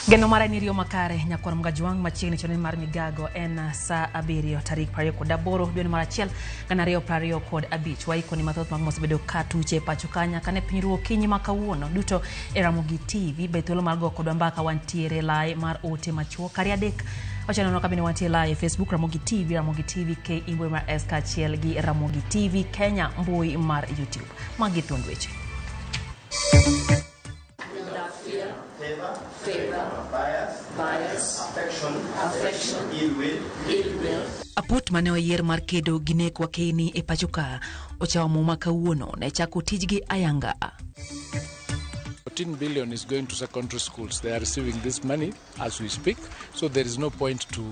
Geno mara en riyo makare nyakwar Mgajwang' machiegni chon mar Migago en saa 7 tarik 28 dwe mar 1 2025. Waikoni mathoth mag mosebedo ka tuche e pacho ka nyaka ne piny ruo okinyi ma kawuono duto e Ramogi TV. Be thuolo mar go kodwa mbaka wantiere lai mar ote machuok kari adek wachaneno ka bende wantie live e Facebook Ramogi TV, Ramogi TV KE mbui mar S kaachiel gi Ramogi TV Kenya mbui mar YouTube. Magi thuond weche. Without fear, favor, bias, affection, ill will. Aput mane oyier mar kedo gi nek wakeni e pacho ka ochawo muma kawuono ne chako tijgi ayanga. 14 billion is going to secondary schools. They are receiving this money as we speak, so there is no point to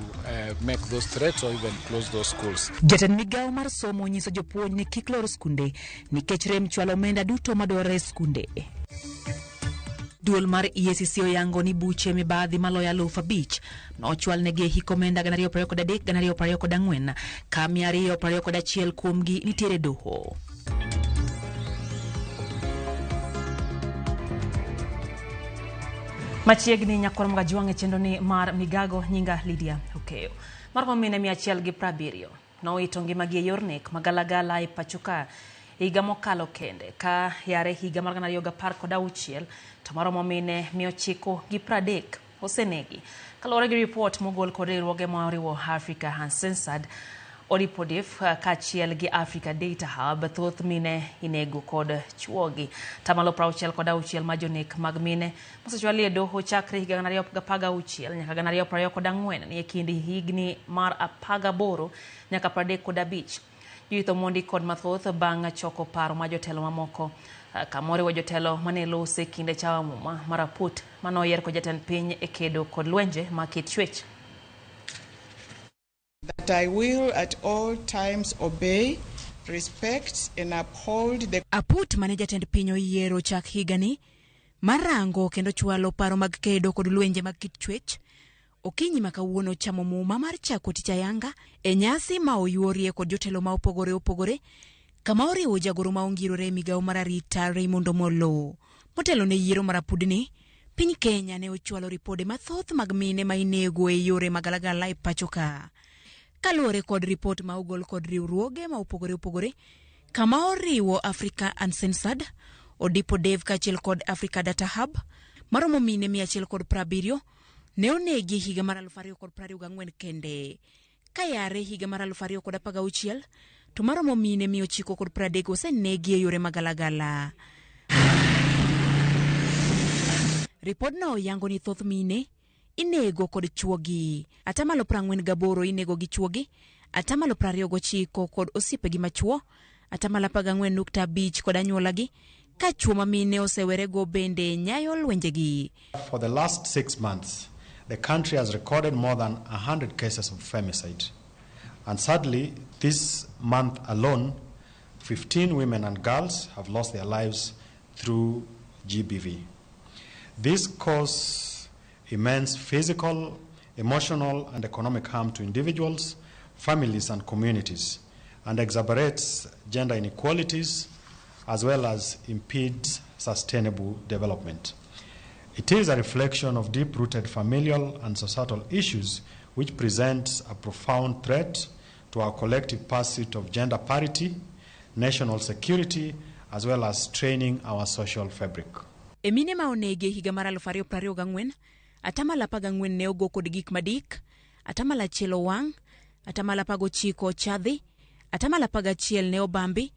make those threats or even close those schools. Jatend migawo mar somo nyiso jopuonj ni kik lor skunde nikech rem chwalo omenda duto madwarore e skunde. Duol mar EACC oyango ni buche mibadhi maloyo 5,000 nochwal negi e hik omenda 2023 2024 ka 221 kuomgi nitiere doho. Machiegni nyakwar Mgajwang' e chenro ni mar Migago, nyinga Lydia Okeyo. Maromo mine 170 nowito ngimagi e yor nek magalagala e pacho ka higa mokalo kende ka yare higa mar 2016 to maromo mine 930 osenegi. Kaluwore gi ripot mogol kod riwruoge ma oriwo Africa Uncensored, Odipodif kaachiel gi Africa Data Hub, thoth mine inego kod chuogi. Tamalo 66 ma jonek mag mine mosechwali e doho chakre higa 2016 nyaka 2024 ni e kind higni mar 18 nyaka 35. Judith Omondi kod mathoth bang' choko paro ma jotelo mamoko kamoriwo jotelo mane lose kinde chawa muma mar aput mane oyier kod jatend piny e kedo kod lwenje ma kit chwech. That I will at all times obey, respect and uphold the Aput mane jatend piny oyiero chak higani mar rango kendo chwalo paro mag kedo kod lwenje mag kit chwech okinyi ma kawuono chamo muma mar chako tich ayanga e nyasi ma oyuorie kod jotelo ma opogore opogore kama oriwo jagoro ma ongirore e migawo mar arita Raymond Omolo. Motelo ne yiero mar apudni, piny Kenya ne ochwalo ripode mathoth mag mine ma inego e yore magalagala e pacho ka. Kaluwore kod ripot ma ogol kod riwruoge ma opogore opogore kama oriwo Africa Uncensored, Odipo Dev kaachiel kod Africa Data Hub maromo mine 170 ne onegi e higa mar 2024 kende. Ka yare higa mar 2016 to maromo mine 930 osenegi e yore magalagala. Ripodno yango ni thoth mine inego kod chuogi. Atamalo 48 inego gi chuogi, atamalo 29 kod osiepegi machuo, atamalo 14.5 kod anyuolagi, ka chuo ma mine osewerego bende nyayo lwenjegi. For the last 6 months, the country has recorded more than 100 cases of femicide. And sadly, this month alone, 15 women and girls have lost their lives through GBV. This causes immense physical, emotional, and economic harm to individuals, families, and communities, and exacerbates gender inequalities as well as impedes sustainable development. It is a reflection of deep-rooted familial and societal issues which presents a profound threat to our collective pursuit of gender parity, national security, as well as straining our social fabric. E mine ma onegi e higa mar 2024, atamalo 14 ne ogo kod gik madik, atamalo 1 owang', atamalo 19 ochadhi, atamalo 11 ne obambi,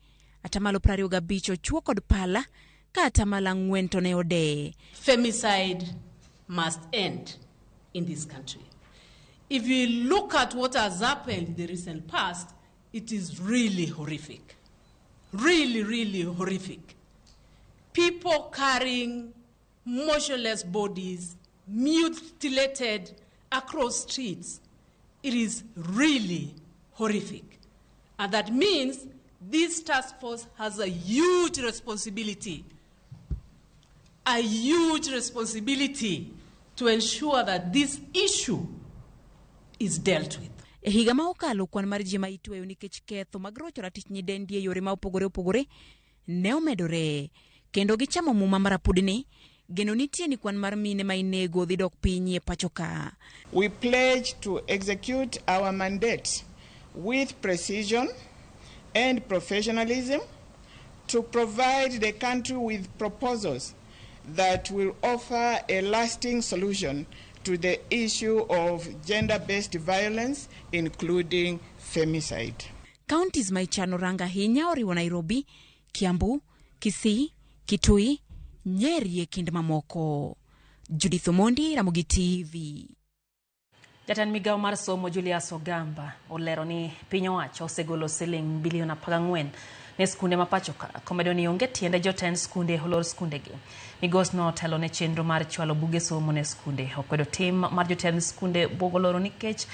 atamalo 25 ochuo kod pala, ka atamalo 4 to ne odeye. Femicide must end in this country. If you look at what has happened in the recent past, it is really horrific. Really, really horrific. People carrying motionless bodies, mutilated across streets. It is really horrific. And that means this task force has a huge responsibility, a huge responsibility to ensure that this issue is dealt with. E higa ma okalo kwan mar ji ma itweyo nikech ketho mag rocho ratich nyidendi e yore ma opogore opogore ne omedore kendo gichamo muma mar apudni. Geno nitie ni kwan mar mine ma inego dhi dok piny e pacho ka. We pledge to execute our mandate with precision and professionalism to provide the country with proposals that will offer a lasting solution to the issue of gender-based violence, including femicide. Counties ma ichano rango ahinya oriwo Nairobi, Kiambu, Kisii, Kitui, Nyeri e kind mamoko. Judith Omondi, Ramogi TV. Jatend migawo mar somo Julius Ogamba olero ni piny owacho osegolo siling bilion 14 ne skunde ma pacho ka, komedo ni onge tiende jotend skunde olor skundegi. Migos no otelo ne chenro mar chwalo buge somo ne skunde. Okwedo tim mar jotend skunde buogo loro nikech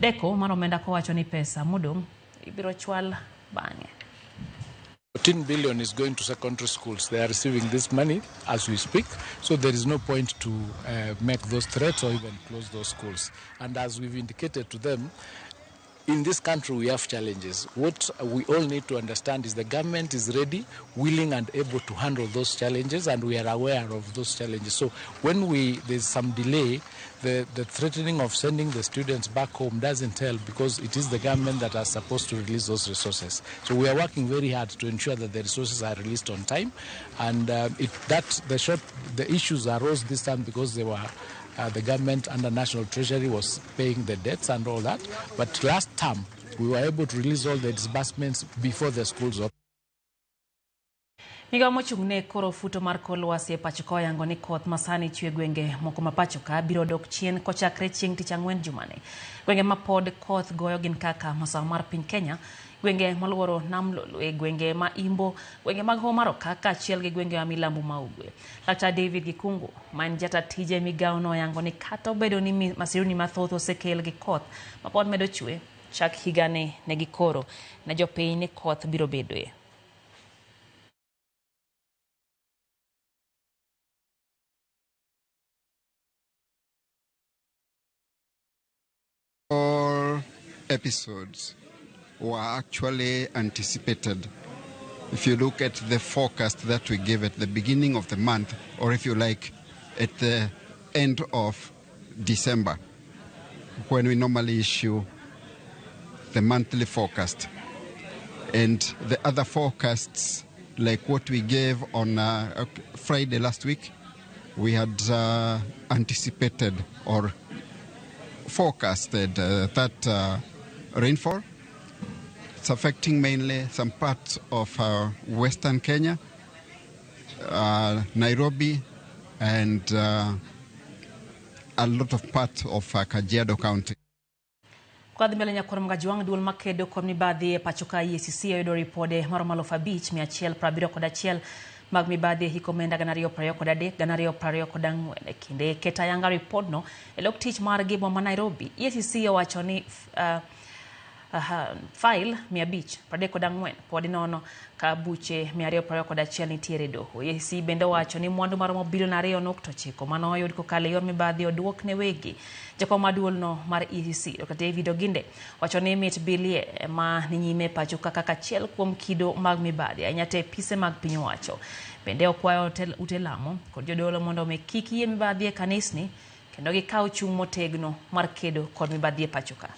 deko mar omenda kowacho ni pesa modong' ibiro chwal bang'e. 14 billion is going to secondary schools. They are receiving this money as we speak, so there is no point to make those threats or even close those schools. And as we've indicated to them, in this country we have challenges. What we all need to understand is the government is ready, willing and able to handle those challenges, and we are aware of those challenges. So when there's some delay, the threatening of sending the students back home doesn't help, because it is the government that are supposed to release those resources. So we are working very hard to ensure that the resources are released on time, and the issues arose this time because they were the government under National Treasury was paying the debts and all that. But last term, we were able to release all the disbursements before the schools opened. Migawo mochung' ne koro futo mar kor lwasi e pacho ka oyango ni koth masani chwe gwenge moko ma pacho ka biro dok chien kochakre chieng' tich ang'wen jumani. Gwenge ma pod koth goyo gin kaka masawa mar piny Kenya, gwenge moluoro nam Lolwe, gwenge ma Imbo, gwenge mag Homa mar Okak kaachiel gi gwenge ma milambo ma Ugwe. Laktar David Gikungu, ma en jata tije migawo no oyango ni kata obedo ni masirni mathoth osekel gi koth ma pod medo chwe, chak higani ne gikoro ne jopiny ni koth biro bedoe. All episodes were actually anticipated. If you look at the forecast that we gave at the beginning of the month, or if you like, at the end of December, when we normally issue the monthly forecast. And the other forecasts, like what we gave on Friday last week, we had anticipated or forecasted that rainfall. It's affecting mainly some parts of Western Kenya, Nairobi, and a lot of parts of Kajiado County. Kadhi mbele nyakwar Mgajwang' duol makedo kod mibadhi e pacho ka EACC oyudo ripode maromo 5,171 mag mibadhi e hik omenda 2023 2024. E kinde keto ayanga ripodno e lok tich margi boma ma Nairobi, EACC owacho ni file 534 pod inono ka buche 221 nitiere e doho. EACC bende owacho ni mwandu maromo bilion 2.9 mane oyud kokalo e yor mibadhi oduok ne wegi. Jakom mar duolno mar EACC Dr. David Oginde wacho ni mit bilie ma ni nyime pacho ka kaka achiel kuom kido mag mibadhi ahinya te pise mag piny owacho. Bende okwayo ute lamo kod jodolo mondo omi kik yie mibadhi e kanisni kendo gikaw chung' motegno mar kedo kod mibadhi e pacho ka.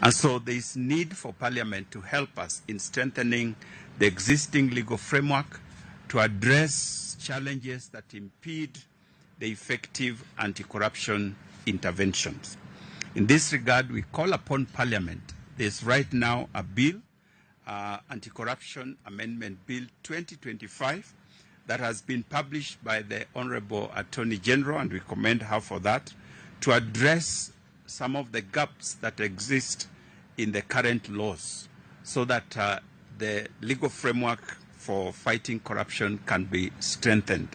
And so there is need for Parliament to help us in strengthening the existing legal framework to address challenges that impede the effective anti-corruption interventions. In this regard, we call upon Parliament. There's right now a bill, Anti-Corruption Amendment Bill 2025, that has been published by the Honorable Attorney General, and we commend her for that, to address some of the gaps that exist in the current laws so that the legal framework for fighting corruption can be strengthened.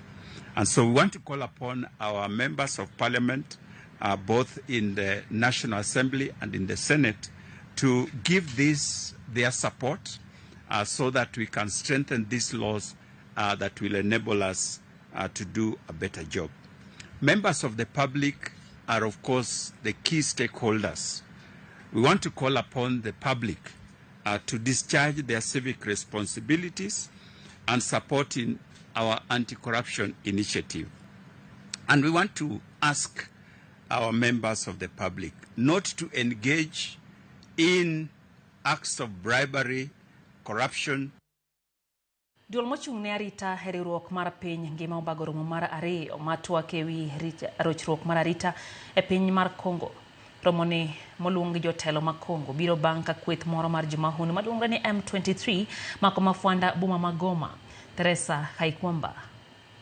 And so we want to call upon our members of parliament, both in the National Assembly and in the Senate, to give this their support so that we can strengthen these laws that will enable us to do a better job. Members of the public are, of course, the key stakeholders. We want to call upon the public to discharge their civic responsibilities and support in our anti-corruption initiative. And we want to ask our members of the public not to engage in acts of bribery, corruption. Duol mochung' ne arita e riwruok mar piny ngima obago romo mar ariyo ma twak ewi rochruok mar arita e piny mar Congo. Romoni moluong gi jotelo ma Congo biro bang' ka kweth moro mar jomahundu maluongore ni M23 mako mafwanda boma ma Goma. Teresa Kaikwamba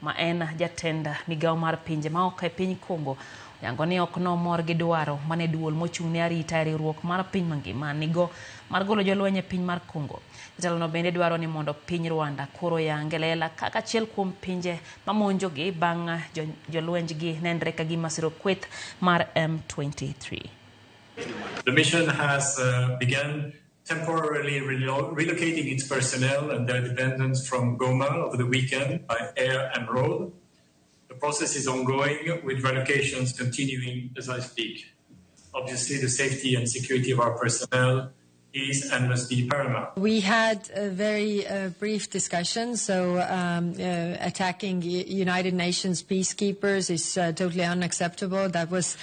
ma en jatend migawo mar pinje maoko e piny Congo oyango ni ok nomor gi dwaro mane duol mochung' ne arita e riwruok mar piny mangima nigo mar golo jolweny e piny mar Congo. Jatelono bende dwaro ni mondo piny Rwanda koro oyang e lela kaka achiel kuom pinje mamonjogi bang' jolwenjgi nenre ka gima siro kweth mar M23. The mission has begun temporarily relocating its personnel and their dependents from Goma over the weekend by air and road. The process is ongoing, with relocations continuing as I speak. Obviously, the safety and security of our personnel is and must be paramount. We had a very brief discussion, so attacking United Nations peacekeepers is totally unacceptable. That was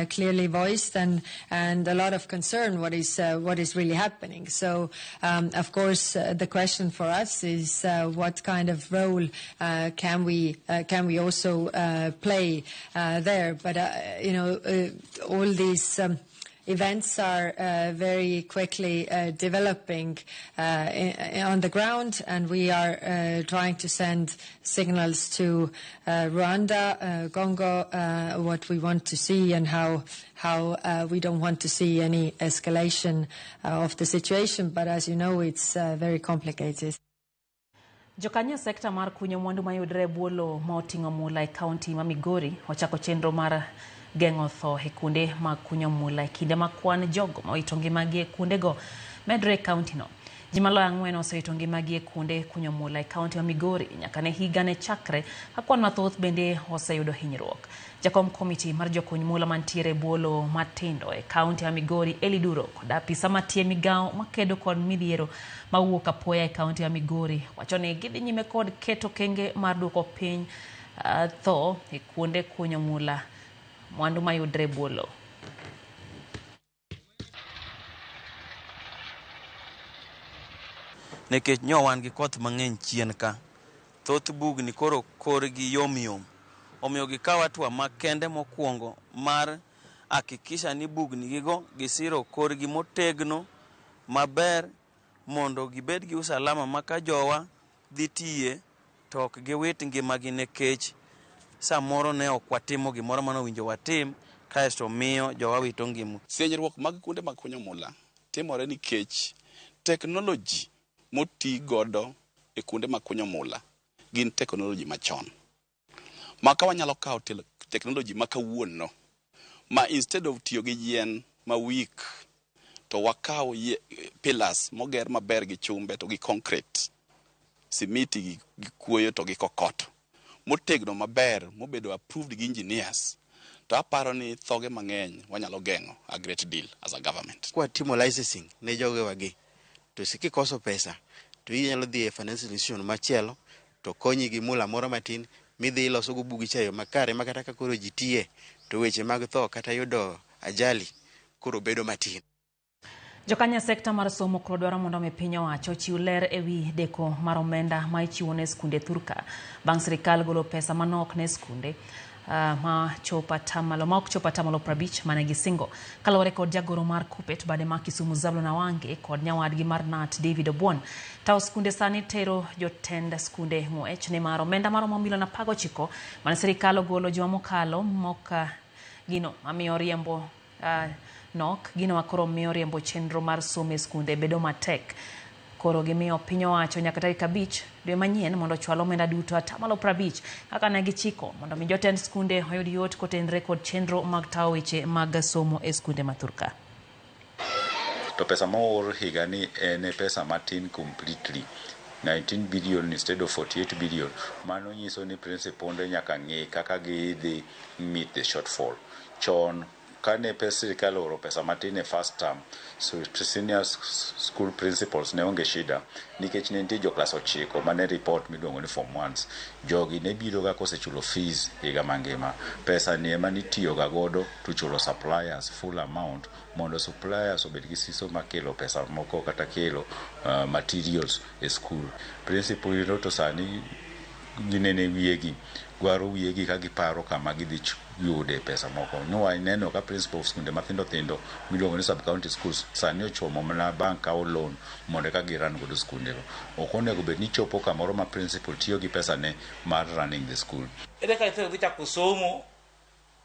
clearly voiced, and a lot of concern what is really happening. So, of course, the question for us is what kind of role can we also play there? But all these events are very quickly developing on the ground, and we are trying to send signals to Rwanda, Congo, what we want to see and how we don't want to see any escalation of the situation. But as you know, it's very complicated. Jokanyo sekta mar kunyo mwandu mayudore e bwo lowo ma oting'o mula e kaunti ma Migori ochako chenro mar geng'o tho e kuonde mag kunyo mula e kinde ma kwan jogo ma owito ngimagi e kuondego medore e kauntino. Ji maloyo 4 osewito ngimagi e kuonde kunyo mula e kaunti ma Migori nyaka ne higa ne chakre ka kwan mathoth bende oseyudo hinyruok. Jakom komiti mar jokuny mula mantiere e bwo lowo matindo e kaunti ma Migori Eli Duro kod apisa matie migawo makedo kod midhiero mawuok apoya e kaunti ma Migori wacho ni gidhi nyime kod keto kenge mar duoko piny tho e kuonde kunyo mula mwandu mayudre e bwo lowo. Nikech nyo wan gi koth mang'eny chien ka, thoth bugni koro korgi yom yom. Omiyo gikawo hatua makende mokwongo mar hakikisha ni bugni gigo gisiro korgi motegno maber mondo gibed gi usalama ma ka jowa dhi tiye to ok giwit ngimagi nikech samoro ne ok watimo gimoro mane owinjo watim, kaeto miyo jowa wito ngima. Sienyruok mag kuonde mag kunyo mula timore nikech teknoloji moti godo e kuonde mag kunyo mula gin teknoloji machon. Ma ka wanyalo kawo teknoloji ma kawuono, ma instead of tiyo gi yien ma weak, to wakaw pillars moger maber gi chumbe to gi concrete, simiti gi kuoyo to gi kokoto motegno maber mobedo approved gi engineers, to aparo ni thoge mang'eny wanyalo geng'o a great deal as a government. Kwa timo licensing ne jogewagi, to kikoso pesa to inyalo dhi e financial institution machielo to konyi gi mula moro matin midhi iloso go bugi cha e yo makare ma kata ka koro ji tiye to weche mag tho kata yudo ajali koro bedo matin. Jokanyo e sekta mar somo koro dwaro mondo mi piny owacho ochiw ler ewi deko mar omenda ma ichiwo ne skunde thurka bang' sirikal golo pesa manok ne skunde ma chopo atamalo ma ok chopo atamalo 50 mane gisingo. Kaluwore kod jagoro mar Kupet bade ma Kisumu Zablon Awange kod nyawadgi mar Nat David Obwon, tawo skunde sani tero jotend skunde ng'wech nimar omenda maromo milion 19 mane sirikal ogolo juma mokalo mok gino mamiyo riembo nok gino makoro miyo riembo chenro mar somo e skunde bedo matek. Koro gimiyo piny owacho nyaka tarik 5 dwe manyien mondo ochwal omenda duto atamalo 50 kaka ne gichiko mondo mi jotend skunde oyud yot kotenre kod chenro mag tawo weche mag somo e skunde ma thurka. To pesa moor higa ni en pesa matin completely, 19 billion instead of 48 billion. Mano nyiso ni principal nyaka ng'i kaka gidhi meet the shortfall. Chon Kane pes sirikal ooro pesa matin e first term, so senior school principals ne onge shida nikech ne nitie jo klas 9 mane report miluongo ni form ones. Jogi ne biro ga kosechulo fees higa mangima. Pesa ni ema nitiyo ga godo to chulo suppliers full amount mondo suppliers obed gi siso makelo pesa moko kata kelo materials e school. Principal yudo to sani ginene wiyegi gwaro wiyegi ka giparo kama gidhi yude pesa moko. Nwa neno ka principal of skunde mathindo thindo miluongo ni sub county schools sani ochomo mana bank kawo loan mondo eka giran godo skundego. Ok onego bed ni chopo kamoro ma principal tiyo gi pesa ne mar running the school. Ere kaka nyithindo dhi chako somo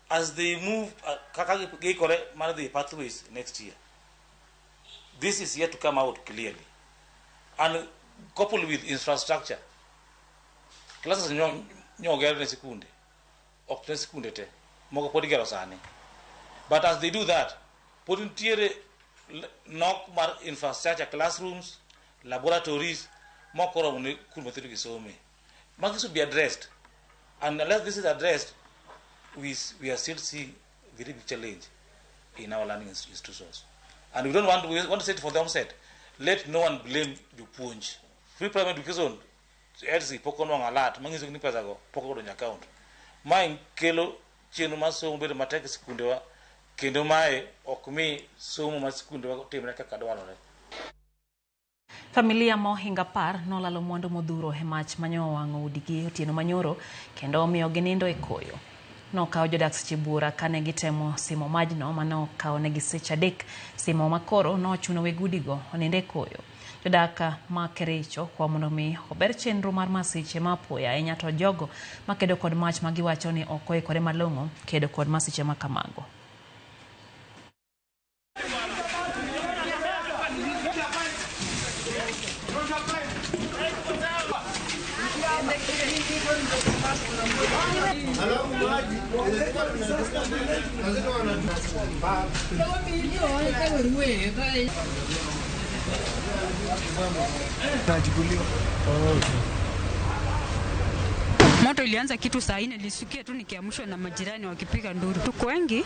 as they move kaka giikore mar dhi pathways next year? This is yet to come out clearly, and coupled with infrastructure, classes nyoger ne sikunde, ok ne sikunde te, moko pod igero sani. But as they do that, pod nitiere nok mar infrastructure, classrooms, laboratories mok oromo ne kuonde nyithindo gi some. Magi should be addressed, and unless this is addressed, we are still seeing very big challenge in our learning institutions. And we don't want, we want to say it for the onset, let no one blame jopuonj. Free primary education, LC pok onwang'o alert manyiso ni pesa go pok odonjo account. Mae kelo chenro mar somo bedo matek e sikundewa, kendo mae ok mi somo mar sikundewa timre kaka dwarore. Familia mohingo 10 nolalo mwandu modhuro e mach manyo owang'o udigi otieno manyoro kendo omiyo ginindo e koyo. Nokawo jodak seche buora kane gitemo simo majno mane negi seche 3 simo makoro nochuno weg udigo onind e koyo. Jodak ma Kericho kwa mondo mi ober chenro mar masiche ma apoya ahinya to jogo makedo kod mach magiwacho ni ok oikore malong'o kedo kod masiche ma kamago. Moto ilianza kitu saa 4, nilisikia tu nikiamshwa na majirani wakipiga nduru. Tuko wengi,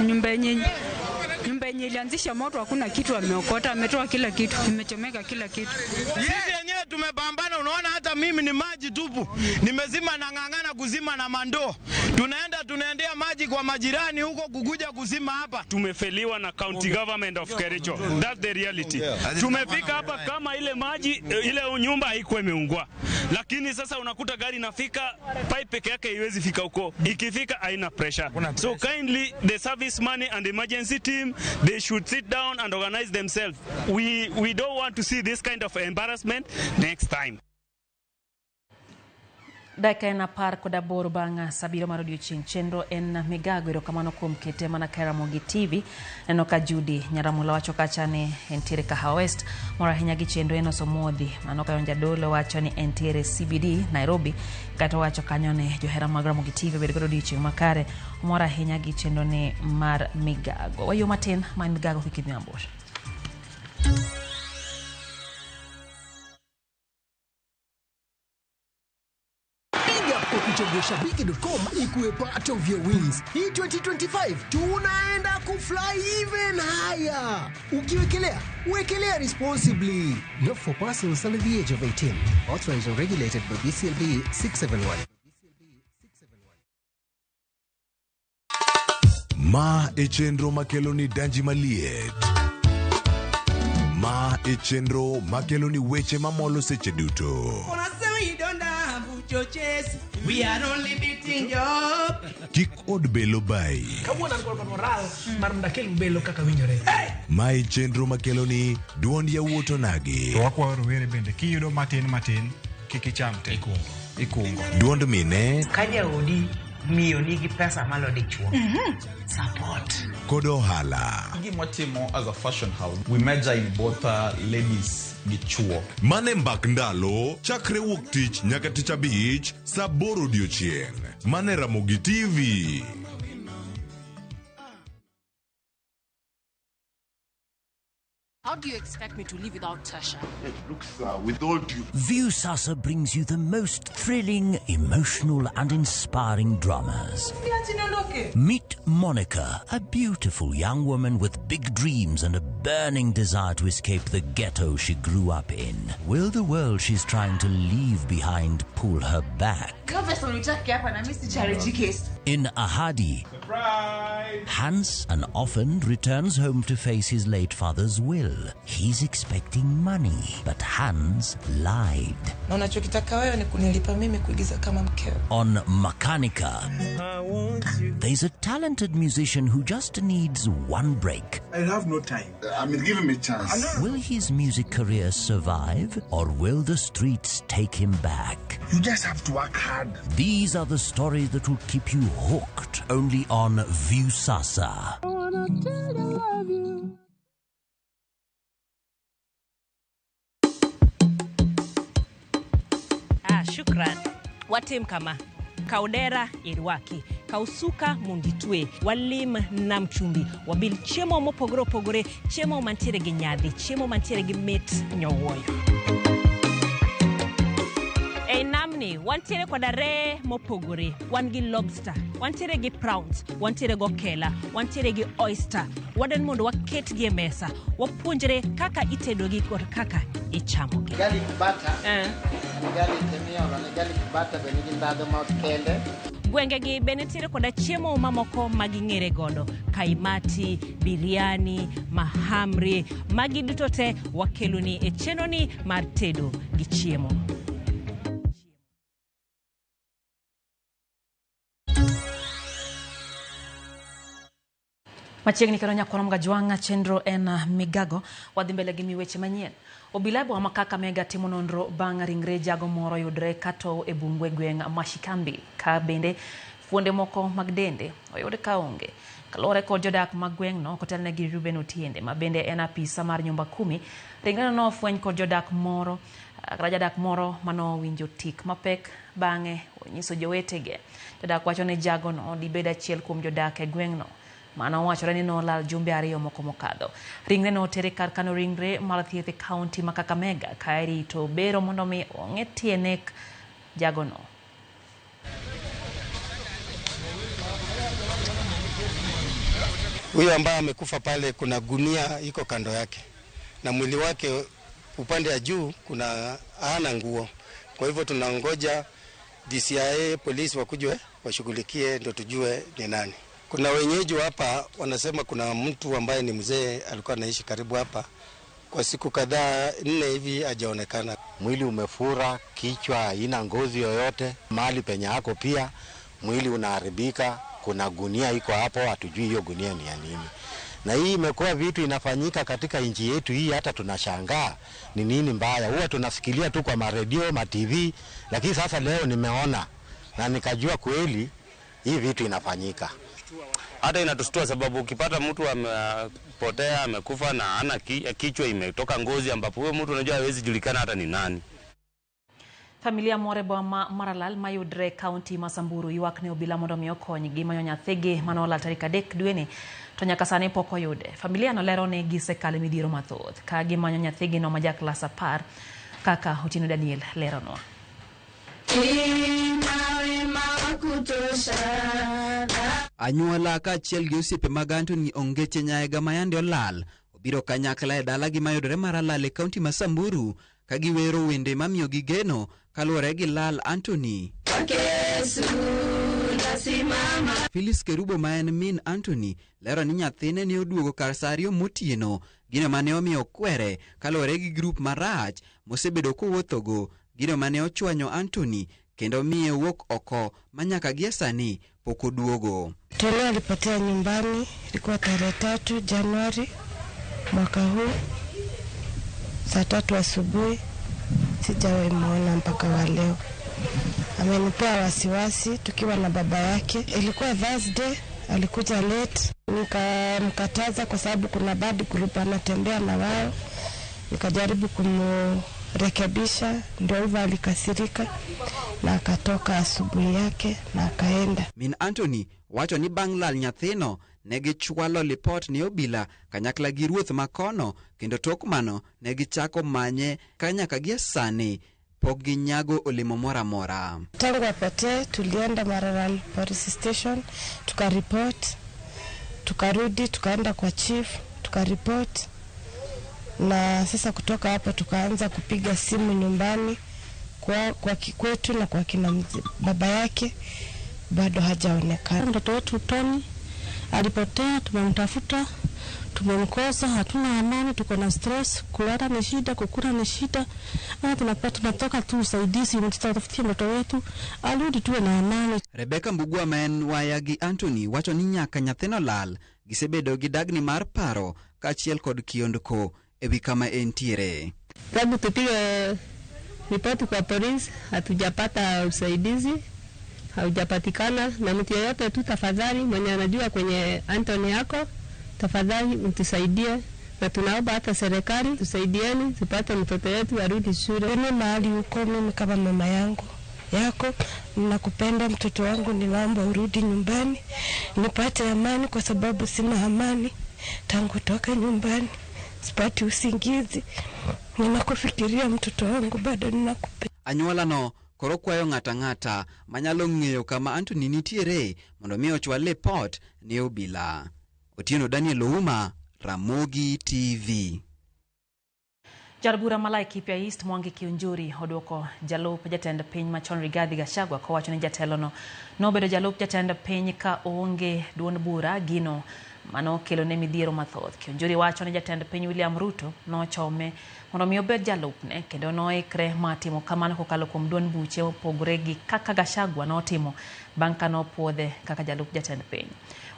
nyumba yenye ilianzisha moto hakuna kitu ameokota, ametoa kila kitu, imechomeka kila kitu. Sisi yenyewe tumepambana, unaona hata mimi ni maji tupu, nimezima na ng'ang'ana kuzima na mandoo, tunaenda tunaendea maji kwa majirani huko kukuja kuzima hapa. Tumefeliwa na county government of Kericho. That's the reality. Tumefika hapa kama ile maji ile nyumba haikuwa imeungua, lakini sasa unakuta gari inafika, pipe peke yake haiwezi fika huko, ikifika haina pressure. So kindly the service money and emergency team, they should sit down and organize themselves. We don't want to see this kind of embarrassment next time. Dakika en 18 bang' 7 mar odiochieng'. Chenro en migago. Erokamano kuom kete mana ka Ramogi TV. Neno ka Judy Nyaramula wacho kacha ni entiere Kahawa West. Mor ahinya gi chenro Enos Omuodhi. Mano ka Jadolo wacho ni entiere CBD Nairobi. Kata wacho kanyo ni johera mag Ramogi TV bed godo odiochieng' makare. Mor ahinya gi chenro ni mar migago. Wayo matin ma en migago kik idhi mabor. Piga kwa kuchagua shabiki.com ikuwe part of your wins. Hii 2025 tunaenda kufly even higher. Ukiwekelea, wekelea responsibly. Not for persons under the age of 18. Authorized and regulated by BCLB 671. Ma e chenro makelo ni danji maliet. Ma e chenro makelo ni weche mamolo seche duto. Wanasema you don't have churches. We are only beating job. Kik od belo bai. Kawuono an kod moral mar mondo akel belo kaka winjore. Ma e chenro makelo ni duond yawuot onagi. To wakwayo rowere bende kiyudo matin matin kik icham te ikungo. Duond mine Ka jaodi miyo nigi pesa malo dichuo, support. Kod ohala. Gima as a fashion house, we major in both ladies gi chuo. Mane mbak ndalo chakre wuok tich nyaka tich abich saa 8 odiochieng'. Mane Ramogi TV. How do you expect me to live without Tasha? Look, sir, with all due... Viusasa brings you the most thrilling, emotional and inspiring dramas. Meet Monica, a beautiful young woman with big dreams and a burning desire to escape the ghetto she grew up in. Will the world she's trying to leave behind pull her back? In Ahadi, Surprise! Hans, an orphan, returns home to face his late father's will. He's expecting money, but Hans lied. Na unachokitaka wewe ni kunilipa mimi kuigiza kama mkeo. On Makanika, there's a talented musician who just needs one break. I have no time. I mean, give him a chance. Will his music career survive, or will the streets take him back? You just have to work hard. These are the stories that will keep you hooked only on Viusasa. I wanna tell you I love you. Ah, shukran. Watim kama kaudera irwaki kausuka munditwe walim nam chumbi wabil chiemo mopogore opogore, chiemo mantiere gi nyadhi, chiemo mantiere gi mit nyowuoyo. E namni wantiere koda ree mopogore, wan gi lobster, wantiere gi prawns, wantiere go okela, wantiere gi oyster. Wadwaro mondo waketgi e mesa, wapuonjre kaka itedogi kod kaka ichamogi. Garlic butter. Garlic miolo ne garlic butter be nigi ndhadhu ma kende. Gwengegi be nitiere koda chiemo mamoko maging'ere godo, kaimati, biryani, mahamri. Magi duto te wakeloni e chenroni mar tedo gi chiemo. Machiegni kendo nyakwaro Mgajwang'a, chenro en migago. Wadhi mbele gi miweche manyien. Obila boma ma Kakamega timo nonro bang' ringre jago moro yudre katow e bungu e gweng' Mashikambi, ka bende fuonde moko mag dende oyud ka onge. Kaluwore kod jodak mag gweng'no kotelnegi Ruben Otiende, ma bende en apisa mar nyumba kumi, ringreno nofweny kod jodak moro kata jadak moro manowinjo tik mapek bang'e onyiso jowetege. Jodak wacho ni jagono dibed achiel kuom jodak e gweng'no. Mano wachore ni nolal jumbe ariyo moko mokadho. Ringre no otere kar kano ringre mar thieth e kaunti ma Kakamega ka irito bero mondo mi ong'e tie nek jagono. Huyo ambaye amekufa pale kuna gunia iko kando yake na mwili wake upande ya juu kuna hana nguo. Kwa hivyo tunangoja DCI polisi wakuje washughulikie ndio tujue ni nani. Kuna wenyeji hapa wanasema kuna mtu ambaye ni mzee alikuwa anaishi karibu hapa kwa siku kadhaa 4 hivi hajaonekana. Mwili umefura, kichwa haina ngozi yoyote, mahali penye yako pia mwili unaharibika. Kuna gunia iko hapo, hatujui hiyo gunia ni ya nini. Na hii imekuwa vitu inafanyika katika nchi yetu hii, hata tunashangaa ni nini mbaya. Huwa tunafikiria tu kwa maredio, ma TV, lakini sasa leo nimeona na nikajua kweli hii vitu inafanyika. Hata inatustua sababu ukipata mtu amepotea, amekufa na hana kichwa imetoka ngozi, ambapo huyo mtu unajua hawezi julikana hata ni nani. Familia moro e boma Maralal mayudre kaunti ma Samburu ywak ne obila mondo mi okonygi manyo nyathigi manolal tarik 3 dweni to nyaka sani pok oyude. Familia no lero ni gisekalo midhiero mathoth ka gimanyo nyathigi no ma ja klas 10 kaka Otieno Daniel leronwa. Anyuola kaachiel gi osiepe mag Anthony Ongeche Nyaega ma yande olal obiro kanyakla e dalagi mayudore Maralal e kaunti ma Samburu ka giwero wende mamiyogi geno kaluwore gi lal Anthony. Phyllis Kerubo ma en min Anthony lero ni nyathine ne oduogo kar saa 2 motieno, gino mane omiyo kwere kaluwore gi grup marach mosebedo kowuothogo, gino mane ochwanyo Anthony kendo miye wuok oko ma nyaka gie sani pok oduogo. Toleo alipotea nyumbani ilikuwa tarehe 3 Januari mwaka huu saa 3 asubuhi. Sijawahi muona mpaka wa leo. Amenipea wasiwasi tukiwa na baba yake. Ilikuwa Thursday, alikuja late, nikamkataza kwa sababu kuna bad group anatembea na wao. Nikajaribu kumrekebisha, ndio hivyo alikasirika na akatoka asubuhi yake na akaenda. Min Anthony wacho ni bang' lal nyathino ne gichwalo lipot ne obila kanyakla gi ruoth makono, kendo tok mano ne gichako manye ka nyaka gie sani pok ginyago olemo moro amora. Tangu apotee tulienda Maralal Police Station tukaripot, tukarudi tukaenda kwa chief tukaripot, na sasa kutoka hapo tukaanza kupiga simu nyumbani kwa kikwetu na kwa kina baba yake, bado hajaonekana. Mtoto wetu Tony alipotea, tumemtafuta tumemkosa, hatuna amani, tuko na stress, kulala ni shida, kukula ni shida. Tunatoka tu usaidizi, mtutafutie mtoto wetu arudi tuwe na amani. Rebecca Mbugua ma en waya gi Anthony wacho ni nyaka nyathino lal gisebedo gi dagni mar paro kaachiel kod kiondko ewi kama entiere. Tangu tupige ripoti kwa polisi hatujapata usaidizi, haujapatikana na mtu yeyote tu. Tafadhali mwenye anajua kwenye Anthony yako, tafadhali mtusaidie, na tunaomba hata serikali tusaidieni tupate mtoto wetu arudi shule. Mimi mahali huko, mimi kama mama yangu yako, ninakupenda mtoto wangu, ninaomba urudi nyumbani nipate amani, kwa sababu sina amani tangu toka nyumbani, sipati usingizi, ninakufikiria mtoto wangu, bado ninakupenda. Anyuola no koro kwayo ng'ata ng'ata manyalo ng'eyo kama Anthony nitiere mondo mi ochwal lipot ne obila. Otieno Daniel Ouma, Ramogi TV. Jaod bura ma Laikipia East Mwangi Kiunjuri oduoko jalup jatend piny machon Rigathi Gachagua kowacho ni jatelono nobedo jalup jatend piny ka oonge duond bura, gino manokelone midhiero mathoth. Kiunjuri wacho ni jatend piny William Ruto nochome mondo mi obed jalupne kendo noikre mar timo kamano kokalo kuom duond buche mopogore gi kaka Gachagua notimo bang' ka nopuodhe kaka jalup jatend piny.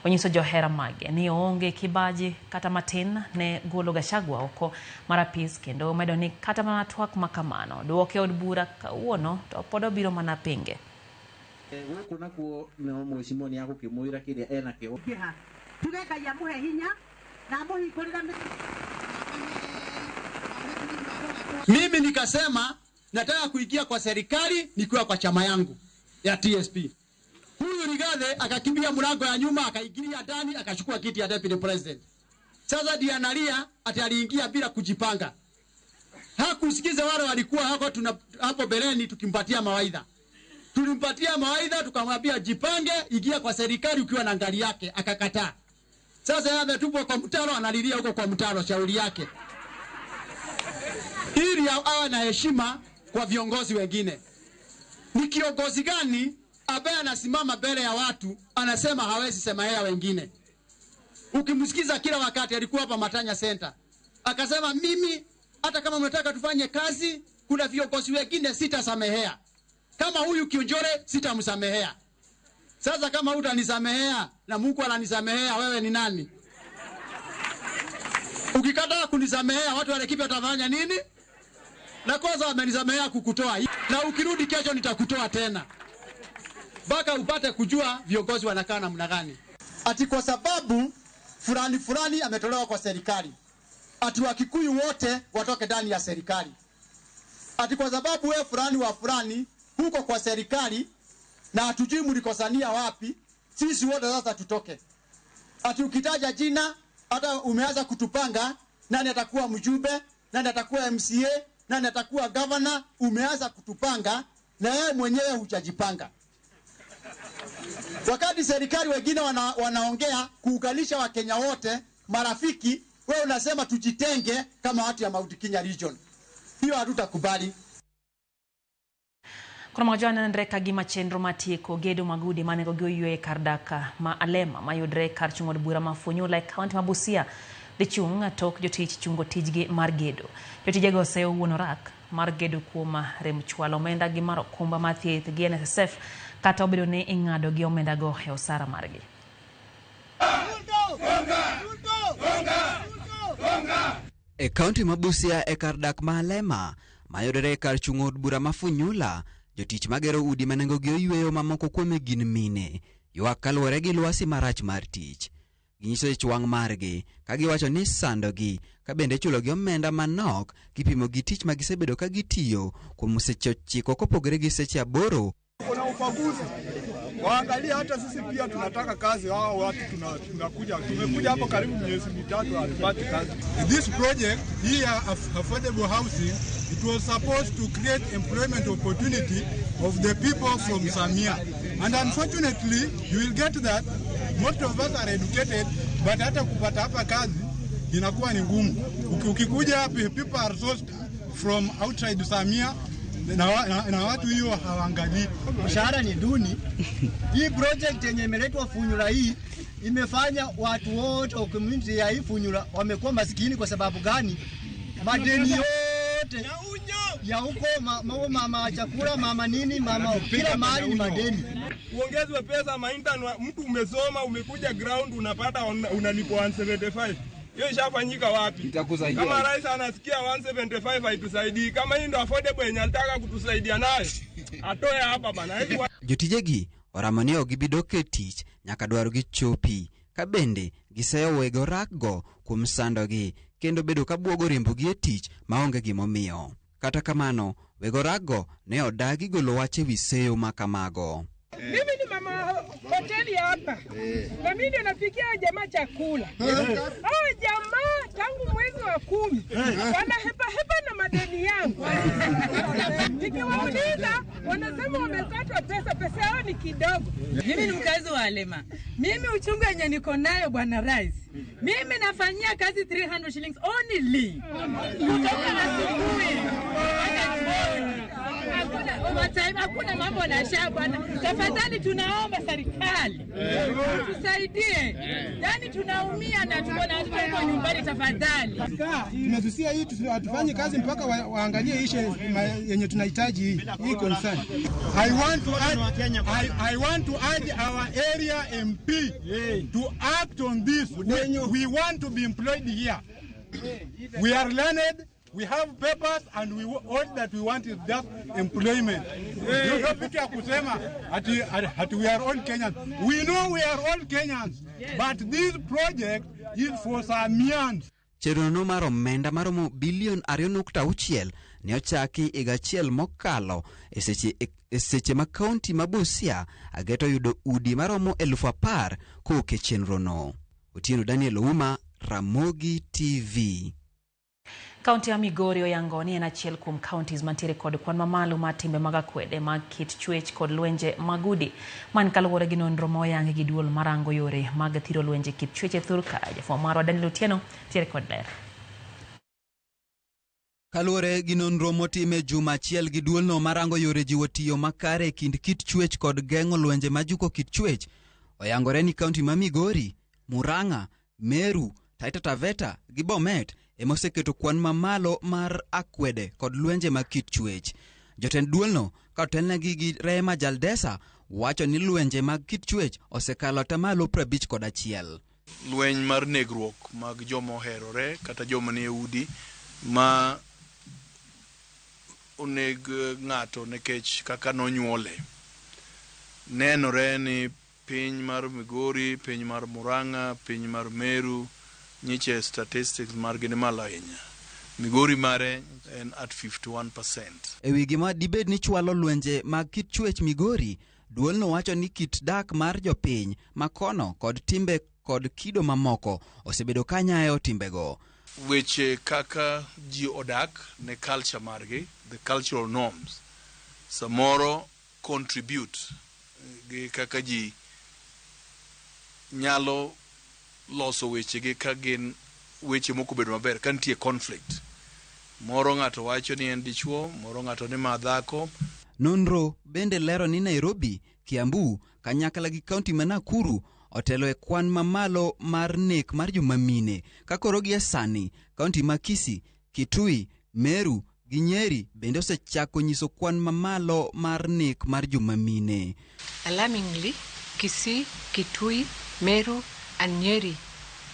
Onyiso johera mage ni oonge kibaji kata matin ne golo Gachagua oko mar apis, kendo omedo ni kata mana twak makamano duoke od bura kawuono to pod obiro mana pinge. Gũkũ nakuo nĩho mheshimiwa nĩ agũkĩmwĩra kĩrĩa enakĩo. Tuge Ngai amũhe hinya na amũhingũrĩre. Mimi nikasema nataka kuingia kwa serikali nikiwa kwa chama yangu ya TSP. Huyu Rigathi akakimbia mlango ya nyuma akaingilia ndani akachukua kiti ya deputy president. Sasa ndiye analia ati aliingia bila kujipanga. Hakusikiza wale walikuwa hapo hapo beleni tukimpatia mawaidha. Tulimpatia mawaidha tukamwambia jipange, ingia kwa serikali ukiwa na ngali yake, akakataa. Sasa yeye ametupwa kwa mtaro, analilia huko kwa mtaro, shauri yake. Ili awe na heshima kwa viongozi wengine. Ni kiongozi gani ambaye anasimama mbele ya watu anasema hawezi semea wengine? Ukimsikiza kila wakati, alikuwa hapa Matanya Center akasema mimi hata kama mnataka tufanye kazi, kuna viongozi wengine sitasamehea. Kama huyu Kiunjure sitamsamehea. Sasa kama hutanisamehea na Mungu ananisamehea, wewe ni nani? Ukikataa kunisamehea, watu wa Laikipia watafanya nini? Na kwanza wamenisamehea kukutoa, na ukirudi kesho nitakutoa tena, mpaka upate kujua viongozi wanakaa namna gani. Ati kwa sababu fulani fulani ametolewa kwa serikali, ati Wakikuyu wote watoke ndani ya serikali. Ati kwa sababu wewe fulani wa fulani huko kwa serikali na hatujui mlikosania wapi, sisi wote sasa tutoke. Ati ukitaja jina hata umeanza kutupanga nani atakuwa mjumbe, nani atakuwa MCA, nani atakuwa governor, umeanza kutupanga na wewe mwenyewe hujajipanga. Wakati serikali wengine wanaongea kuunganisha Wakenya wote marafiki, wewe unasema tujitenge kama watu ya Mount Kenya region. Hiyo hatutakubali. Kono majo nenre ka gima chenro mar tieko gedo mag udi ma nengogi oywe kar dak ma Alema mayudre kar chung' od bura ma Funyula e kaunti ma Busia dhi chung' tok jotich chungo tijgi mar gedo. Jotijego oseyo wuon orak mar gedo kuom rem chwalo omenda gi mar okumba mar thieth gi NSSF kata obedo ni ing'ado gi omendago e osara margi. E kaunti ma Busia e kar dak ma Alema mayudore e kar chung' od bura ma Funyula, jotich magero udi ma nengogi oyweyo mamoko kuome gin mine ywak kaluwore gi lwasi marach mar tich. Ginyiso ich wang' margi ka giwacho ni sandogi ka bende chulogi omenda manok kipimo gi tich ma gisebedo ka gitiyo kuom seche 9 kopogore gi seche 8. Kuna ubaguzi, waangalie hata sisi pia tunataka kazi. Hao watu tunakuja, tumekuja hapo karibu miezi 3 hatupati kazi. This project here, affordable housing, it was supposed to create employment opportunity of the people from Samia, and unfortunately you will get that most of us are educated, but hata kupata hapa kazi inakuwa ni ngumu. Ukikuja people are sourced from outside Samia na watu hiyo hawaangalii. Mshahara ni duni. Hii project yenye imeletwa Funyula hii imefanya watu wote wa community ya hii Funyula wamekuwa masikini. Kwa sababu gani? Madeni yote ya huko mama chakula, mama nini, mama kila mahali ni madeni. Uongezwe pesa mainta, mtu umesoma umekuja ground unapata unalipwa 175. Hiyo ishafanyika wapi? Kama rais anasikia 175 haitusaidii, kama hii ndo affordable yenye alitaka kutusaidia nayo, atoe hapa bana. Jotijegi oramo ni ok gibi dok e tich nyaka dwarogi chopi, ka bende giseyo wego rakgo kuom sandogi kendo bedo ka buogo riembogi e tich maonge gimomiyo. Kata kamano, wego rakgo ne odagi golo wach ewi seyo makamago. Mimi ni mama hoteli hapa na mimi ndio napikia jamaa chakula. Hao jamaa tangu mwezi wa 10 wana hepa hepa na madeni yangu. Nikiwauliza wanasema wamekatwa pesa, pesa yao ni kidogo. Mimi ni mkazi wa Alema. Mimi uchungu yenye niko nayo bwana rais, mimi nafanyia kazi 300 shillings only. Kutoka asubuhi mpaka jioni. Hakuna overtime, hakuna mambo na sha bwana. Tafadhali tunaomba serikali tusaidie. Yaani tunaumia na tuko na watoto huko nyumbani, tafadhali. Tumesusia hii, hatufanye kazi mpaka waangalie ishe yenye tunahitaji hii concern. I want to urge our area MP to act on this. We want to be employed here. We are learned. We have papers and we all that we want is just employment. Ndio ya kusema ati we are all Kenyans. We know we are all Kenyans, but this project is for Samians. Chenrono mar omenda maromo bilion 2.6 ne ochaki higa achiel mokalo e seche ma kaunti ma Busia ageto yudo udi maromo 10,000 kowuok e chenrono. Otieno Daniel Ouma, Ramogi TV. Kaunti ya Migori oyango ni en achiel kuom counties mantiere kod kwan mamalo mar timbe mag akwede mag kit chwech kod lwenje mag udi. Man kaluwore gi nonro ma oyangi gi duol marango yore mag thiro lwenje kit chwech e thur ka. Jafwambo marwa Daniel Otieno tiere kod ler. Kaluwore gi nonro motime juma achiel gi duolno marango yore jiwo tiyo makare e kind kit chwech kod geng'o lwenje majuko kit chwech, oyangore ni kaunti ma Migori, Murang'a, Meru, Taita Taveta gi Bomet ema oseketo kwan mamalo mar akwede kod lwenje mag kit chwech. Jotend duolno ka otelnegi gi Rehema Jaldesa wacho ni lwenje mag kit chwech osekalo atamalo 51. Lweny mar negruok mag joma oherore kata joma nie udi ma oneg ng'ato nikech kaka nonyuole. Nenore ni piny mar Migori, piny mar Murang'a, piny mar Meru nyiche statistics margi ni malo ahinya. Migori mare en at 51%. E wi gima dibed ni chwalo lwenje mag kit chwech Migori, duolno wacho ni kit dak mar jopiny makono kod timbe kod kido mamoko osebedo ka nyayo timbego. Weche kaka ji odak ne culture margi, the cultural norms, samoro contribute gi kaka ji nyalo loso wechegi ka gin weche moko bedo maber ka nitie conflict. Moro ng'ato wacho ni en dichuo, moro ng'ato ni ma dhako. Nonro bende lero ni Nairobi, Kiambu kanyakla gi kaunti ma Nakuru otelo e kwan mamalo mar nek mar joma mine. Ka koro gie sani, kaunti ma Kisii, Kitui, Meru gi Nyeri bende osechako nyiso kwan mamalo mar nek mar joma mine. Alarmingly, Kisii, Kitui, Meru and Nyeri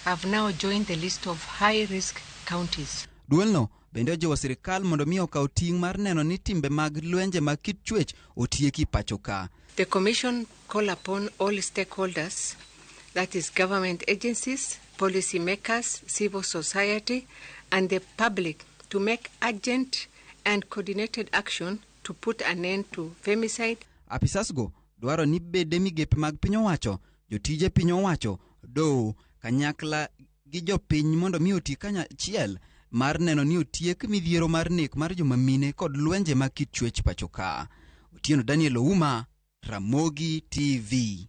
have now joined the list of high-risk counties. Duolno bende ojiwo sirikal mondo mi okaw ting' mar neno ni timbe mag lwenje mag kit chwech otieki pacho ka. The Commission call upon all stakeholders, that is government agencies, policy makers, civil society, and the public to make urgent and coordinated action to put an end to femicide. Apisasgo dwaro ni bede migepe mag piny owacho, jotije piny owacho, doho, kanyakla gi jopiny mondo mi oti kanyachiel mar neno ni otiek midhiero mar nek mar joma mine kod lwenje mag kit chwech pacho ka. Otieno Daniel Ouma, Ramogi TV.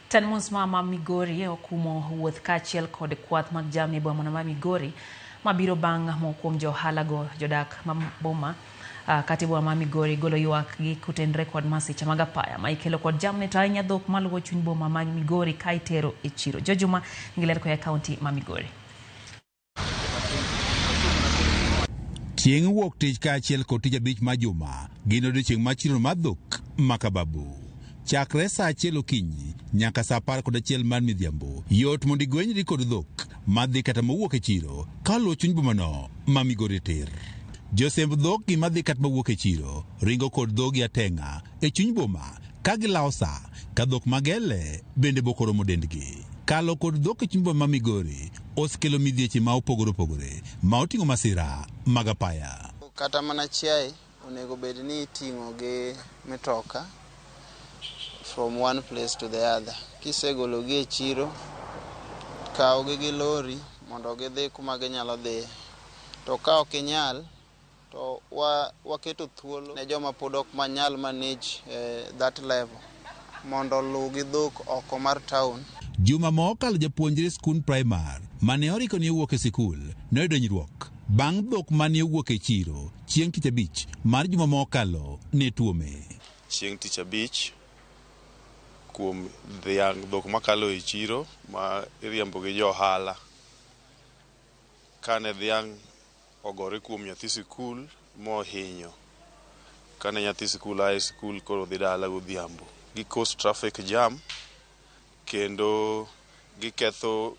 Tend manispaa ma Migori okumo wuoth kaachiel kod kwath mag jamni e boma ma Migori mabiro bang' moko kuom jo ohala go jodak ma boma kata e boma ma Migori golo ywak gi kotenre kod masiche mag apaya ma ikelo kod jamni to ahinya dhok maluwo chuny boma ma Migori ka itero e chiro. Jojuma nigi ler koa e kaunti ma Migori. Chieng' wuok tich kaachiel kod tich abich ma juma gin odiochieng' mar chiro mar dhok ma Kababu. Chakre saa 1 okinyi nyaka saa 11 mar midhiambo, yot mondo igwenyri kod dhok madhi kata mowuok e chiro kaluwo chuny bomano ma Migori tir. Josemb dhok gi madhi kata mawuok e chiro ringo kod dhogi ateng'a e chuny boma ka gilawo sa ka dhok magele bende bok oromo dendgi. Kalo kod dhok e chuny boma ma Migori osekelo midhieche ma opogore opogore ma oting'o masira mag apaya. Kata mana chiaye onego bed ni iting'o gi mitoka from one place to the other. Kisegologi e chiro, kawgi gi lori mondo gidhi kuma ginyalo dhiye. To ka ok inyal, to waketo thuolo ne joma pod ok manyal manage that level mondo oluw gi dhok oko mar town. Juma ma okalo japuonjre skund primar mane oriko ni owuok e sikul noyudo hinyruok bang' dhok mane owuok e chiro chieng' tich abich mar juma ma okalo ne tuome. Chieng' tich abich kuom dhiang' dhok makalo e chiro ma iriembo gi jo ohala. Kane dhiang' ogore kuom nyathi sikul mohinyo. Kane nyathi sikul ae sikul koro dhi dala godhiambo. Gi cause traffic jam kendo giketho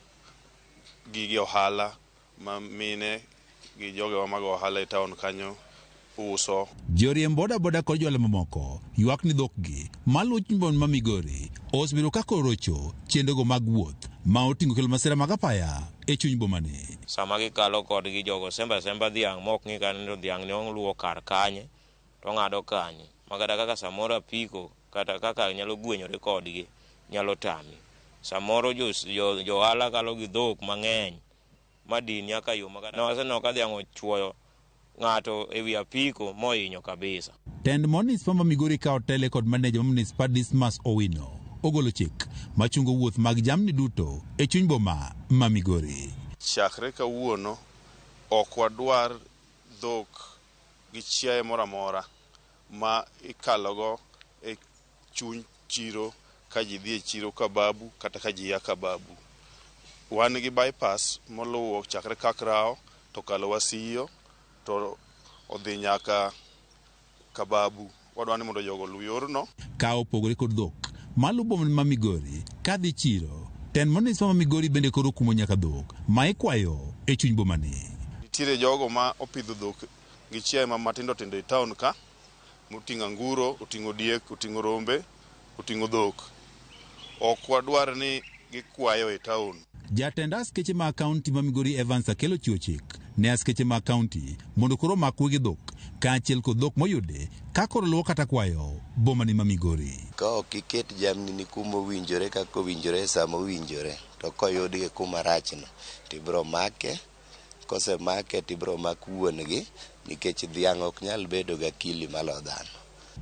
gige ohala ma mine gi jogewa mag ohala e town kanyo uso. Joriemb boda boda kod johala mamoko ywak ni dhokgi maluwo chuny boma ma Migori osebedo ka koro rocho chenrogo mag wuoth ma oting'o kelo masira mag apaya e chuny bomani. Sama gikalo kodgi jogo semba semba dhiang' mok ng'i kata ni dhiang' ni oluwo kar kanye to ong'ado kanye makata kaka samoro apiko kata kaka nyalo gwenyore kodgi nyalo tami. Samoro jo ohala kalo gi dhok mang'eny madin nyaka yo makata waseneno ka dhiang' ochuoyo ng'ato ewi apiko mohinyo kabisa. Tend manispaa ma Migori ka otele kod maneja ma manispaa Dismas Owino ogolo chik machungo wuoth mag jamni duto e chuny boma ma Migori. Chakre kawuono ok wadwar dhok gi chiaye moro amora ma ikalogo e chuny chiro ka ji dhi e chiro Kababu kata ka ji ya Kababu. Wan gi bypass moluwo chakre Kakrao to kalo Wasiyo to odhi nyaka Kababu. Wadwa ni mondo jogo oluw yorno. Ka opogore kod dhok maluwo boma ma Migori kadhi chiro, tend manispaa ma Migori bende koro okumo nyaka dhok ma ikwayo e chuny bomani. Nitiere jogo ma opidho dhok gi chiaye ma matindo tindo e town ka moting'o anguro, oting'o diek, oting'o rombe, oting'o dhok. Ok wadwar ni gikwayo e town. Jatend askeche mag kaunti ma Migori Evans Akelo chiwo chik ne askeche mag kaunti mondo koro omak wegi dhok kaachiel kod dhok moyudi ka koro luwo kata kwayo bomani ma Migori. Ka ok iket jamni ni kuma owinjore kaka owinjore e sama owinjore to koyudgi kuma rachno tibiro make, kosemake tibiro mak wuon gi nikech dhiang' ok nyal bedo gi akili malo dhano.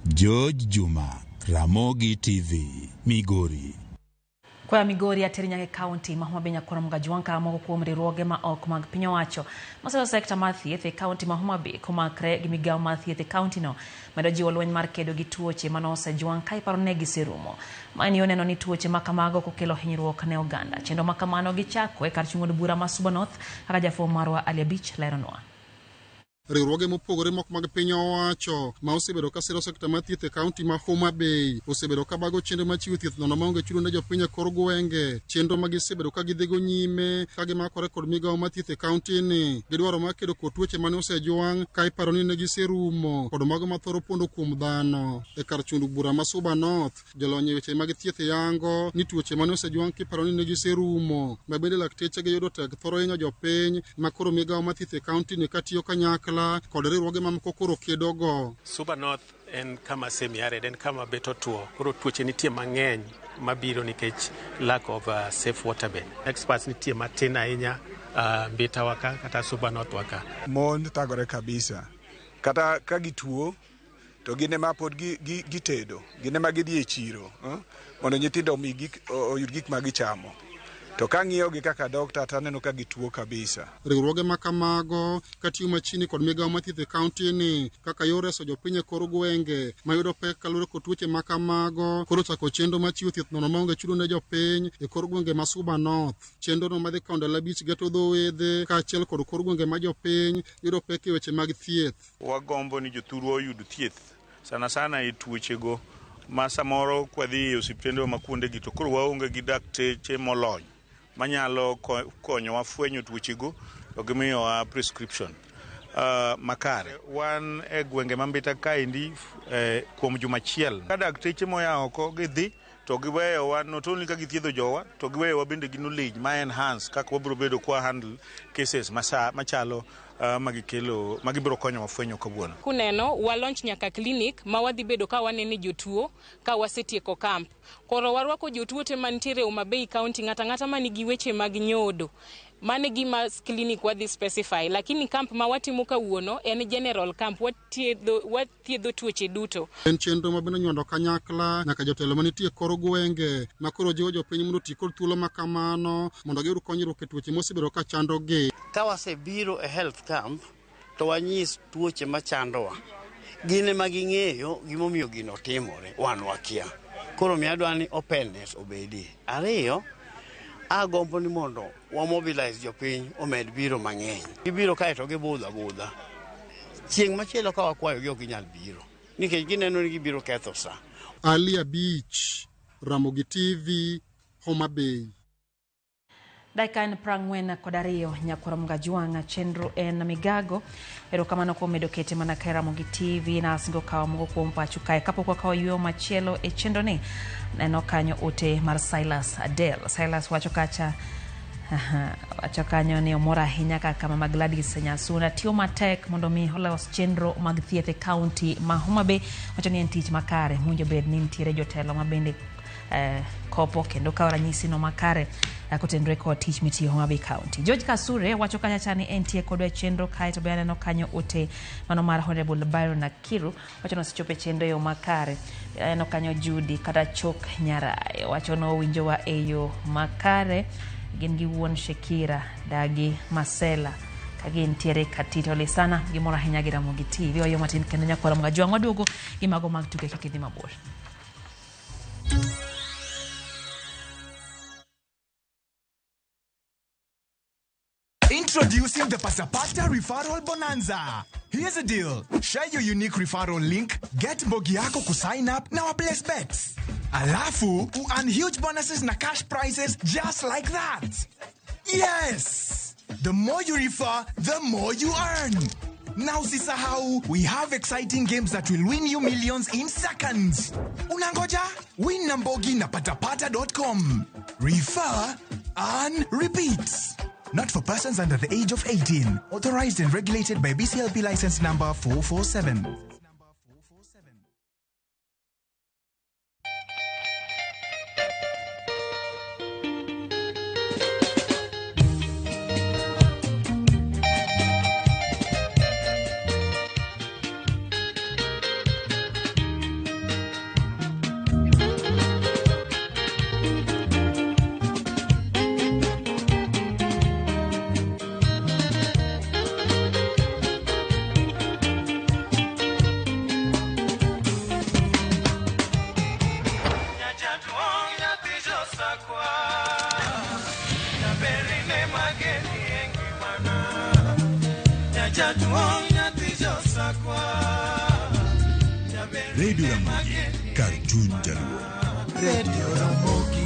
George Juma, Ramogi TV, Migori. Koa Migori ateri nyaka e kaunti ma Homa Bay Nyakwar Mgajwang' ka moko kuom riwruoge ma ok mag piny owacho masiro sekta mar thieth e kaunti ma Homa Bay komakre gi migawo mar thieth e kaunti no medo jiwo lweny mar kedo gi tuoche manosejwang' ka iparo ne giserumo. Maeni oneno ni tuoche ma kamago ok okelo hinyruok ne oganda. Chenro ma kamano gichako e kar chung' od bura ma Suba North kaka jafwambo marwa Ali Abich leronwa. Riwruoge mopogore moko mag piny owacho ma osebedo ka siro sekta mar thieth e kaunti ma Homa Bay osebedo ka bago chenro mar chiwo thieth nono maonge chudo ne jopiny e kor gwenge. Chenro ma gisebedo ka gidhigo nyime ka gimakore kod migawo mar thieth e kaunti ni gidwaro mar kedo kod tuoche mane osejwang' ka iparo ni ne giserumo kod mago mathoro pondo kuom dhano. E kar chung' bura ma Suba North, jolony e weche mag thieth yango ni tuoche mane osejwang' kiparo ni ne giserumo ma bende lakteche giyudo tek thoro hinyo jopiny ma koro migawo mar thieth e kaunti ni katiyo kanyakla kanyakla kod riwruoge mamoko koro kedogo. Suba North en kama semi arid, en kama bet otuo. Koro tuoche nitie mang'eny mabiro nikech lack of safe water bed. Experts nitie matin ahinya Mbita waka kata Suba North waka. Mon thagore kabisa. Kata ka gituo to gin ema pod gitedo, gin ema gidhi e chiro mondo nyithindo oyud gik ma gichamo. To kang'iyo gi kaka dokta to aneno ka gituo kabisa. Riwruoge ma kamago katiyo machiegni kod migawo mar thieth e kaunti ni kaka yor reso jopiny e kor gwenge mayudo pek kaluwore kod tuoche ma kamago koro chako chenro mar chiwo thieth nono maonge chudo ne jopiny e kor gwenge ma Suba North. Chenro no madhi kawo ndalo 5 geto dho wedhe kaachiel kod kor gwenge ma jopiny yudo pek e weche mag thieth. Wagombo ni jothurwa oyud thieth sana sana e tuochego ma samoro kwadhi e osiptende ma kuondegi to koro waonge gi dakteche molony manyalo konyowa fwenyo tuochego to gimiyowa prescription makare. Wan e gwenge ma Mbita kaendi kuom juma achiel. Ka dakteche moa oko gidhi to giweyowa not only ka githiedho jowa to giweyowa bende gi knowledge ma enhance kaka wabiro bedo kwa handle cases machalo magikelo magibiro konyowa fwenyo kawuono. Kuneno wa launch nyaka clinic ma wadhi bedo ka wanene jotuo ka wasetieko camp. Koro warwako jotuo te mantiere Homa Bay County, ng'ata ng'ata manigi weche mag nyodo. Mane gima clinic wadhi specify, lakini camp ma watimo kawuono en general camp, wathiedho tuoche duto. En chenro ma bende onywando kanyakla nyaka jotelo manitie e kor gwenge ma koro jiwo jopiny mondo oti kod thuolo ma kamano mondo giyud konyruok e tuoche mosebedo ka chandogi. Ka wasebiro e health camp to wanyis tuoche machandowa. Gin ema ging'eyo gimomiyo gino timore, wan wakia. Koro miyo adwa ni openness obedie. Ariyo, agombo ni mondo wa mobilize jopiny omed biro mang'eny. Gibiro kae to gibudho abudha. Chieng' machielo ka wakwayogi ok ginyal biro nikech gineno ni gibiro ketho sa. Ali Abich, Ramogi TV, Homa Bay. Dakika en 42 nyakwar Mgajwang' chenro en migago. Erokamano kuom medo kete mana ka Ramogi TV na asingo kawo moko kuom pachu kae. Kapok wakawo yueyo machielo e chenro ni, neno kanyo ote mar Silas Adel. Silas wacho kacha wacho kanyo ni omor ahinya kaka Mama Gladys Nyasuna tiyo matek mondo mi olos chenro mag thieth e kaunti ma Homa Bay. Wacho ni en tich makare mowinjo bed ni nitiere jotelo ma bende kopo kendo kawo ranyisi no makare kotenore kod tich mitiyo Homa Bay County. George Kasure wacho kacha cha ni entie kodwa e chenro kae to be aneno kanyo ote mano mar Honorable Byron Akiru wacho ni osechopo e chenro e yo makare. Aneno kanyo Judy kata Chok Nyarai wacho ni owinjowa e yo makare. Gin gi wuon Shakira dagi Masela ka gintiere Katito Lisana gimoro ahinya gi Ramogi TV. Wayo matin kendo nyakwara Mgajwang' waduogo gi mago mag tuke kik idhi mabor. Introducing the Pasapata Referral Bonanza. Here's a deal. Share your unique referral link, get mbogi yako kusign up na waplace bets. Alafu, earn huge bonuses na cash prizes just like that. Yes! The more you refer, the more you earn. Now usisahau, we have exciting games that will win you millions in seconds. Unangoja? Win na mbogi na patapata.com. Refer, earn, repeat. Not for persons under the age of 18. Authorized and regulated by BCLP license number 447. Radio Ramogi, kar chuny jaluo. Radio Ramogi.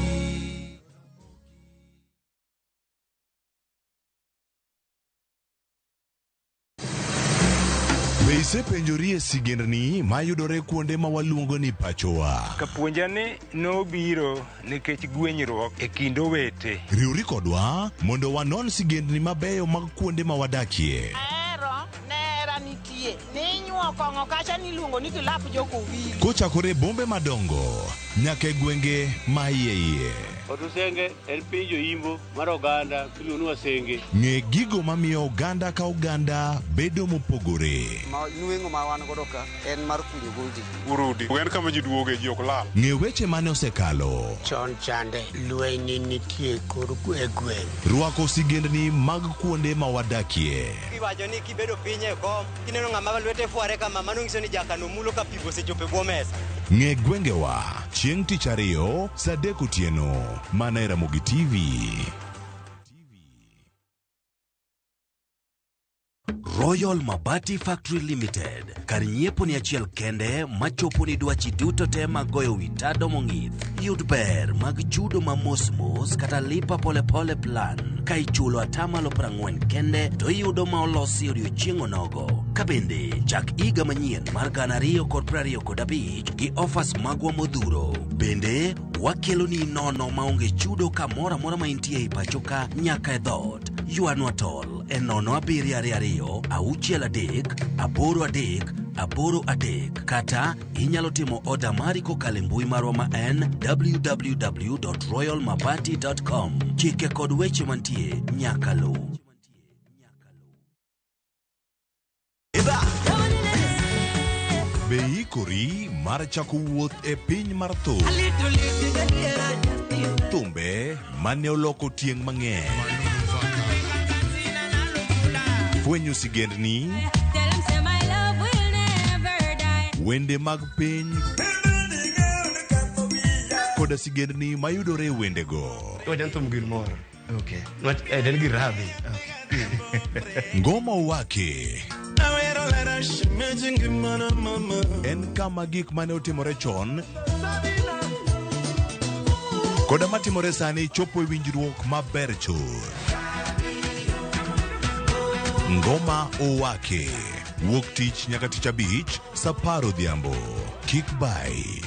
Be isepenjori e sigendni mayudore kuonde ma waluongo ni pachowa? Kapuonja ni nobiro nikech gwenyruok e kind owete. Riwri kodwa mondo wanon sigendni mabeyo mag kuonde ma wadakie. Ahero nera Kong'o kacha niluongo ni kilap jokowili. Kochakore e bombe madongo nyaka e gwenge ma iye iye. Otusenge en piny joimbo mar oganda miluongo ni Wasenge. Ng'e gigo mamiyo oganda ka oganda bedo mopogore. Ma nweng'o ma wan godo ka en mar kunyo goldi. Urudi. En kama ji duoge ji ok lal. Ng'e weche mane osekalo. Chon chande lweny nitie kor e gweng'. Rwako sigendni mag kuonde ma wadakie. Iwacho ni kibedo piny e kom, kineno ng'ama lwete fware kama, mano nyiso ni jakano mulo ka pi osechopo e bwo mesa. Ng'e gwengewa chieng' tich ariyo saa 3 otieno mana e Ramogi TV. Royal Mabati Factory Limited, kar nyiepo ni achiel kende machopo ni dwachi duto te mag goyo wi tado mong'ith. Yud ber mag chudo ma mos mos kata lipa pole pole plan ka ichulo 40% kende to iyudo ma olosi odiochieng' onogo. Ka bende chak higa manyien mar 2025 gi offers magwa modhuro. Bende wakelo ni nono maonge chudo kamoro amora ma intie e pacho ka nyaka e dhoot. Ywanwa tol e 0722 63 83 83 kata inyalo timo oda mari kokalo e mbui marwa ma en www.royalmabati.com. Chike kod weche mantie nyaka luw. Be ikori mar chako wuoth e piny mar thum? Thumbe mane oloko tieng' mang'eny. Fwenyo sigendni, wende mag piny koda sigendni mayudore e wendego. Ngoma Owake en kama gik mane otimore chon koda matimore sani chopo e winjruok maber chuth. Ngoma Owake wuok tich nyaka tich abich saa 10 odhiambo. Kik bai.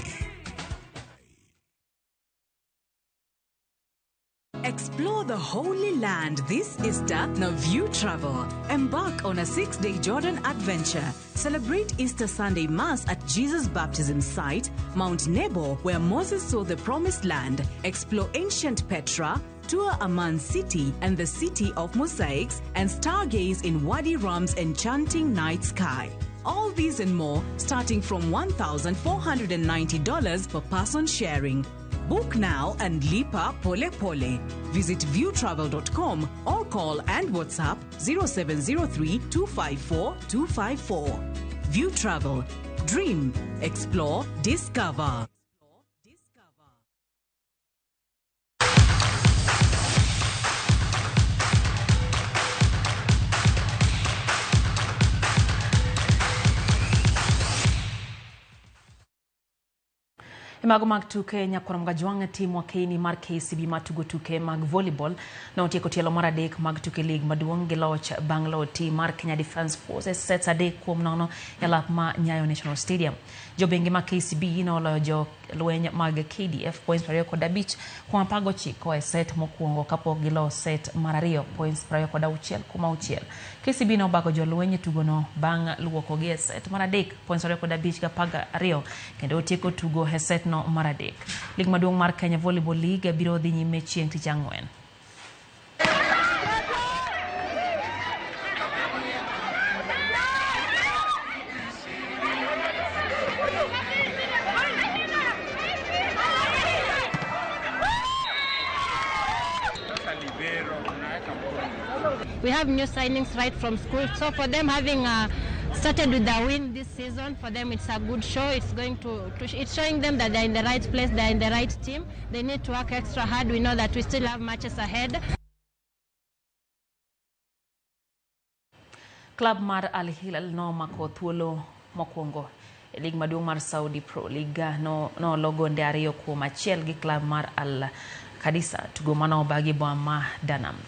Explore the Holy Land this Easter na View Travel. Embark on a 6-day Jordan adventure. Celebrate Easter Sunday Mass at Jesus' baptism site, Mount Nebo, where Moses saw the Promised Land. Explore ancient Petra, tour Amman City and the City of Mosaics, and stargaze in Wadi Rum's enchanting night sky. All these and more starting from $1,490 per person sharing. Book now and lipa pole pole. Visit viewtravel.com or call and WhatsApp 0703 254 254. View Travel. Dream, explore, discover. Mago mag tuke nyakwar Mgajwang' tim wakeini mar KCB matugo tuke mag volleyball notieko tielo mar 3 mag tuke league maduong' gi loch bang' loyo tim mar Kenya Defence Forces sets 3-0 e lap ma Nyayo National Stadium. Jobengi mag KCB noloyo jolweny mag KDF points 25 kuom 19 e set mokwongo kapok giloyo set mar 2 points 26 kuom 6. KCB nobago jolweny e tugono bang' luokogi e set mar 3 points 25 12 kendo otieko tugo e set no mar 3. Lig maduong' mar Kenya Volleyball League biro dhi nyime chieng' tich ang'wen. We have new signings right from school, so for them having started with a win this season, for them it's a good show. It's going to it's showing them that they're in the right place, they're in the right team. They need to work extra hard. We know that we still have matches ahead. Club mar Al Hilal nomako thuolo mokwongo e lig maduong' mar Saudi Pro League no gonde 2-1 gi club mar Al Qadisa tugo mano obagi boma ma Danam.